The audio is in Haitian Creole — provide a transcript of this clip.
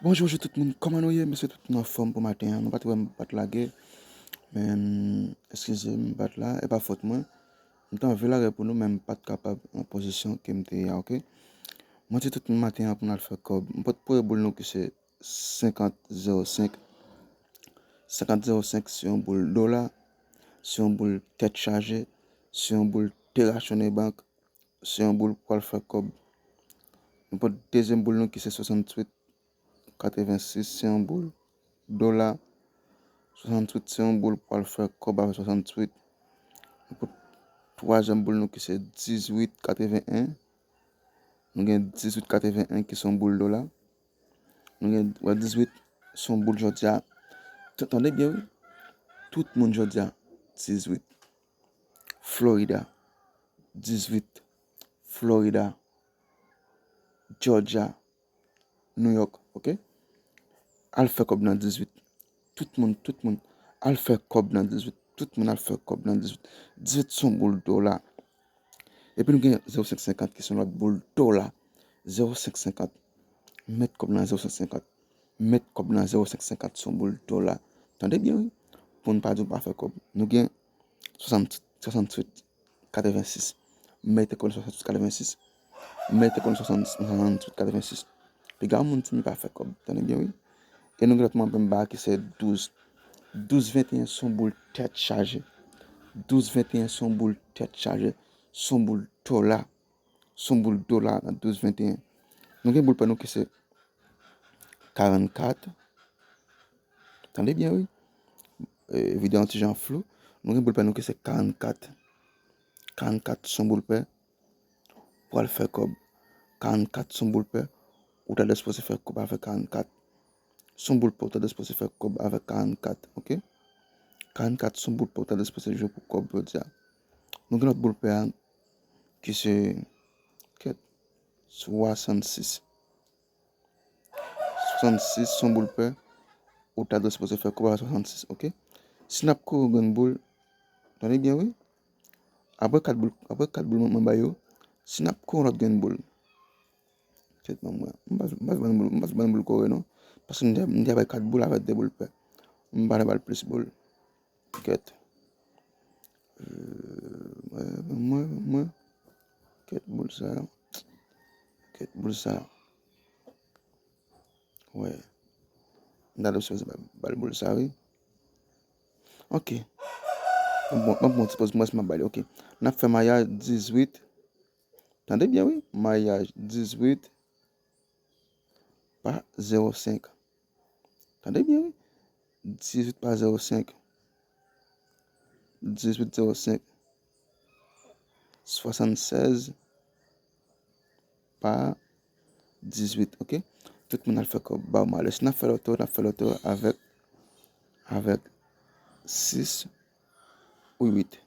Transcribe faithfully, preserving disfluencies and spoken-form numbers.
Bonjou, bonjou tout moun, kòman nou ye? M swete tout moun anfòm pou maten an. Nou pa t wè m pa t lage, men, eskize m, m pa t la, e pa fòt mwen. M t anvi lage pou nou, men m pa t kapab an pozisyon ke m te ye a, oke? Mwen di tout moun maten an pou n al fè kòb. M pot premye boul nou ki se senkant zewo senk. Senkant zewo senk se yon boul dola, se yon boul tèt chaje, se yon boul te rasyone bank, se yon boul pral fè kòb. Nou pot dezyèm boul nou ki se swasanntuit katrevensis, se yon boul dola. Swasanntuit se yon boul pral fè kòb avèk swasanntuit. Nou pot twazyèm boul nou ki se dizuit katreven en. Nou gen dizuit katreven en ki se yon boul dola. Nou gen, wè, dizuit se yon boul jodi a. T-, tande byen, wi. Tout moun jodi a, dizuit. Florida, dizuit. Florida, Georgia, New York, oke? Al fè kòb nan dizuit. Tout moun, tout moun, al fè kòb nan dizuit. Tout moun al fè kòb nan dizuit. Dizuit se yon boul dola. Epi nou gen zewo senk senkant ki se yon lòt boul dola. Zewo senk senkant. Met kòb nan zewo senk senkant. Met kòb nan zewo senk senkant se yon boul dola. Tande byen, wi. Pou n pa di w pa fè kòb. Nou gen swasanntuit, swasanntuit katrevensis. Mete kòb nan swasanntuit katrevensis. Mete kòb nan swasanntuit katrevensis. Piga moun di m pa fè kòb. Tande byen, wi. E nou gen lòt manm pè m ba ki se douz. Douz venteyen se yon boul tèt chaje. Douz venteyen se yon boul tèt chaje. Se yon boul dola. Se yon boul dola nan douz venteyen. Nou gen boul pè nou ki se karannkat. Tande byen, wi. E, videyo an ti jan flou. Nou gen boul pè nou ki se karannkat. Karannkat se yon boul pè. Pral fè kòb. Karannkat se yon boul pè. Ou ta dispoze fè kòb avèk karannkat. Se yon boul pè ou ta dispoze fè kòb avèk karannkat, oke? Karannkat se yon boul pè ou ta dispoze jwe pou kòb jodi a. Nou gen lòt boul pè a ki se, kèt, swasannsis. Swasannsis se yon boul pè ou ta dispoze fè kòb avèk swasannsis, oke? Si n ap kouri yon grenn boul, tande byen, wi. Apre kat boul, apre kat boul mwen, mwen ba yo, si n ap kouri yon lòt grenn boul, kèt, mwen, mwen, m pa, m pa bann boul, m pa bann boul kore, non. Paske m te, m te bay kat boul avèk de boul pè. M pa vle ba l plis boul. Kèt. Euh, mwen, mwen, mwen. Kèt boul sa. Kèt boul sa. Wè. M ta dwe sipoze ba, ba l boul sa, wi. Oke. Bon, bon, bon, sipoze mwen, m ap ba li, oke. N ap fè mayaj dizuit. Tande byen, wi. Mayaj dizuit pa zewo senk. Tande byen, wi. Dizuit pa zewo senk. Dizuit zewo senk. Swasannsèz pa dizuit, oke? Tout moun al fè kòb, ba w malè. Si n ap fè loto, n ap fè loto avèk, avèk sis ou uit.